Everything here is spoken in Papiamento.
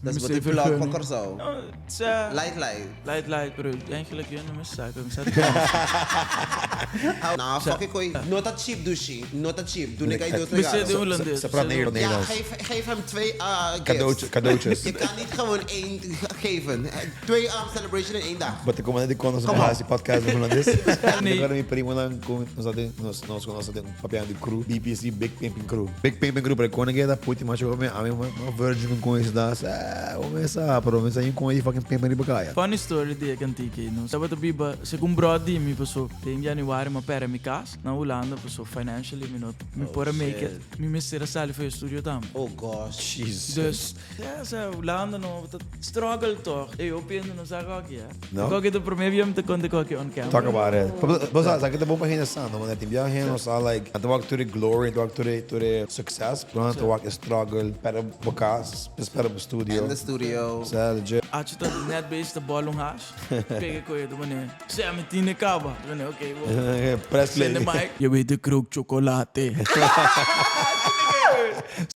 Dus bo Mester tin plug pa vergunning. Kòrsou. No, sa. Light light. Light light, pero eigenlijk yo no me sa ku mi sa. No, fuck e koi. No ta cheap dushi. No ta cheap. Duna e guy dos Mester regalo. den Hulandes. Ze praat Nederlands. Ja, Nederlands. geef, geef hem twee gifts. Cadeautje, cadeautjes. Je kan niet gewoon één geven. Twee celebration in één dag. Bo ta kuma di kon nos Come on. hasi podcast in Hulandes. Nee. Mi acuerdo mi primonan ku nos a den nos nos nos a den papiando di crew BPC Big Pimpin Crew. Big Pimpin Crew pero kon a keda puti macho mi ami ma virgin ku kon es da sa o me sa pero mi sa yin kon e fucking pimpin riba kaya. Funny story di e kantiki ei. Nos tabata biba segun bro di mi paso den januari mi a perde mi kas na Hulanda paso financially mi no mi por a make it. Mi mester a sali for e studio tambe. Oh gosh. Jesus. Dus ja sa Hulanda no ta struggle toch. Ey hopi hende no sa koki ya. No. Koki ta prome bia mi ta konta koki on camera. Talk about it. Bo sa, sa ki ta bon pa hende sa, no? Wanneer tin bia hende no sa like, nan ta wak tur e glory, nan ta wak tur e, tur e success, pero nan ta wak e struggle, perde bo kas, perde bo studio. En de studio. Sa, legit. Acho ta net bezig ta bòl un hash, pega koe ta manera, Sè, mi tin e kaba. Ta manera, ok, bo. Press play. Sende mic. Je weet de krook chocolate.